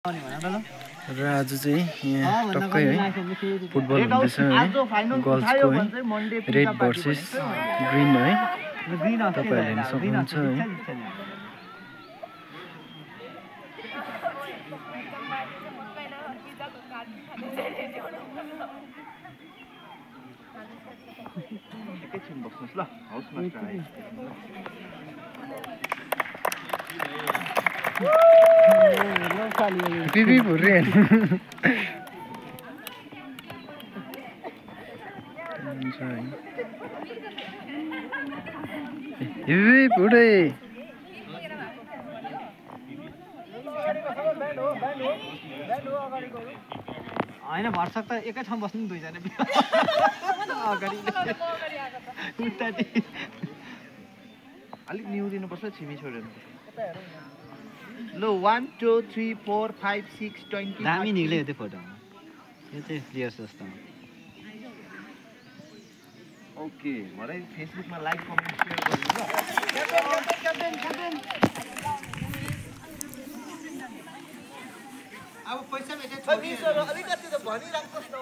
र आज चाहिँ यहाँ टक्कै है फुटबल हुँदैछ है गर्ल्सको है रेड भर्सेस ग्रिन है तपाईहरुले हेर्न सक्नुहुन्छ है एकैछिन बस्नुस् ल हाउसमा ट्राई बिबी भुरे बिबी भुरे हैन भर्सक त एकै ठाउँ बस्नु दुई जना अगाडि अलिक निहुरिनु पर्छ छिमी छोडेर लो 1 2 3 4 5 6 20 दामी निक्ल्यो त्यो फोटो यो चाहिँ प्लेयर्स जस्तो ओके मलाई फेसबुकमा लाइक कमेन्ट शेयर गर्नु ल अब पैसा भेटे छोडी अलिकति त भनिराख्नुस् न